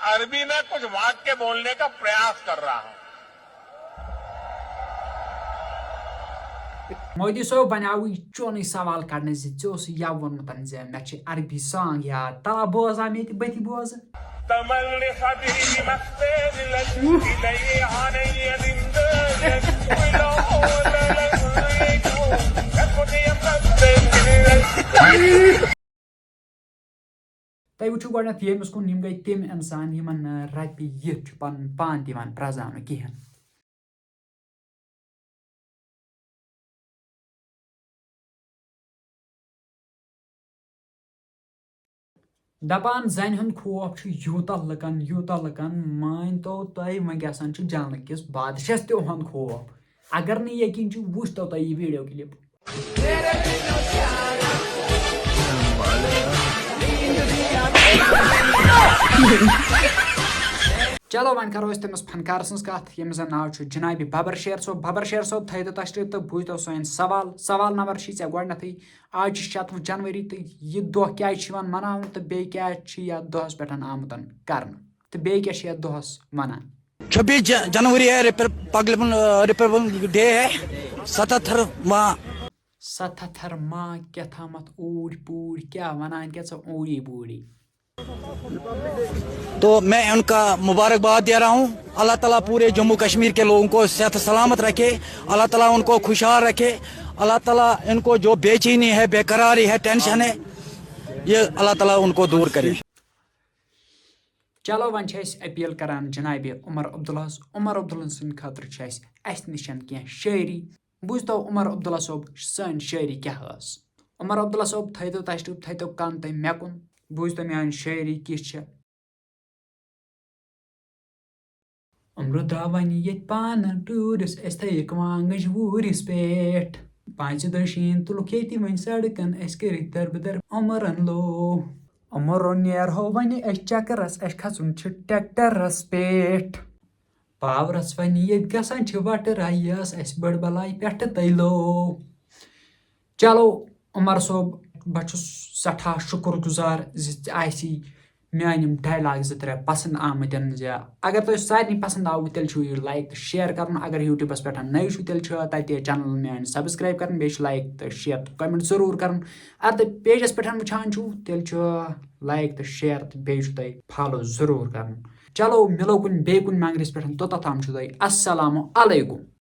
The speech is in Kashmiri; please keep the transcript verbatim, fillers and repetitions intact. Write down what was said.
अरबी में कुछ वाक्य बोलने का प्रयास कर रहा हूं। مودی صٲب، وۄنۍ آوٕے چونُے سوال کڑنہٕ زِ ژےٚ اوسُے یَوٕ ووٚنمُت زِ مےٚ چھِ عربی سانگ یاد، تَلا بوزان مےٚ تہِ بٔتھِ بوزٕ۔ تمل نے خدی مختے لگی لگی آنے تۄہہِ وٕچھِو گۄڈٕنٮ۪تھ ییٚمِس کُن، یِم گٔے تِم اِنسان یِمن نہٕ رۄپیہِ یِتھ چھُ پنُن پان تہِ یِوان پرٛزناونہٕ کِہیٖنۍ۔ دپان زنہِ ہُنٛد خوف چھُ یوٗتاہ لُکن، یوٗتاہ لُکن، مٲنۍ تو تۄہہِ وۄنۍ کیٛاہ سان چھُ جنت کِس بادشاہس تہِ اُہُنٛد خوف۔ اگر نہٕ یقیٖن چھُ، وٕچھتو تۄہہِ یہِ video clip۔ چلو وۄنۍ کرو أسۍ تٔمِس فنکار سٕنٛز کتھ، ییٚمِس زن ناو چھُ جنابِ ببر شیر صٲب۔ ببر شیر صٲب، تھٲیتو تشریف تہٕ بوٗزتو سٲنۍ سوال۔ سوال نمبر چھُے ژےٚ گۄڈنیتھٕے، آز چھُ شَتوُہ جنوری تہٕ یہِ دۄہ کیازِ چھُ یِوان مناونہٕ تہٕ بیٚیہِ کیازِ چھُ یتھ دۄہس پٮ۪ٹھ آمُت کرنہٕ تہٕ بیٚیہِ کیاہ چھِ یتھ دۄہس ونان؟ چھبیس ج- جنوری ہے ریپبلک ریپبلک ڈے ہے، ستتھر ماہ۔ ستتھر ماہ کیٛاہ تھامتھ اوٗرۍ پوٗرۍ کیٛاہ ونان کیٛاہ ژٕ اوٗری بوٗری؟ تو میں ان کا مبارکباد دے رہا ہوں۔ اللہ تعالیٰ پورے جموں کشمیر کے لوگوں کو صحت سلامت رکھے، اللہ تعالیٰ ان کو خوشحال رکھے، اللہ تعالیٰ ان کو جو بے چینی ہے، بے قراری ہے، ٹینشن ہے، یہ اللہ تعالیٰ ان کو دور کرے۔ چلو وۄنۍ چھِ أسۍ اپیل کران جناب عمر عبداللہس۔ عمر عبداللہ سٕنٛدِ خٲطرٕ چھِ اَسہِ اَسہِ نِش کینٛہہ شٲعری۔ بوٗزتو عمر عبداللہ صٲب سٲنۍ شٲعری کیٛاہ ٲس۔ عمر عبداللہ صٲب، تھٲیتو تشریف، تھٲیتو کن تُہۍ مےٚ کُن، بوٗزتو میٲنۍ شٲعری کِژھ چھےٚ۔ عمرو درٛاو وۄنۍ ییٚتہِ پانہٕ ٹوٗرِس، اَسہِ تھٲیِکھ وانٛگٕج ووٗرِس پٮ۪ٹھ۔ پانٛژِ دۄہہِ شیٖن تُلُکھ ییٚتہِ وۄنۍ سڑکن، اَسہِ کٔرِکھ دربٕدر عمرن لو۔ عمرو نیرہو وۄنۍ أسۍ چکرس، اَسہِ کھسُن چھُ ٹریکٹرس پٮ۪ٹھ۔ پاورس وۄنۍ ییٚتہِ گژھان چھِ وٹہٕ رایس، اَسہِ بٔڑ بلاے پٮ۪ٹھٕ تٔلو۔ چلو عمر صٲب، بہٕ چھُس سٮ۪ٹھاہ شُکُر گُزار زِ ژےٚ آسی میٲنۍ یِم ڈایلاگ زٕ ترٛےٚ پسنٛد آمٕتۍ زِ اگر تۄہہِ سارنٕے پسنٛد آوٕ، تیٚلہِ چھُو یہِ لایک تہٕ شیئر کرُن۔ اگر یوٗٹیوٗبس پٮ۪ٹھ نٔے چھُو، تیٚلہِ چھُ تَتہِ چینل میٲنۍ سبسکرایب کرٕنۍ، بیٚیہِ چھُ لایک تہٕ شیئر تہٕ کمنٹ ضروٗر کرُن۔ اگر تُہۍ پیجس پٮ۪ٹھ وٕچھان چھُو، تیٚلہِ چھُ لایک تہٕ شیئر تہٕ بیٚیہِ چھُ تۄہہِ فالو ضروٗر کرُن۔ چلو مِلو کُنہِ بیٚیہِ کُنہِ مانگرِس پٮ۪ٹھ، توٚتتھ تام چھُو تۄہہِ السلام علیکم۔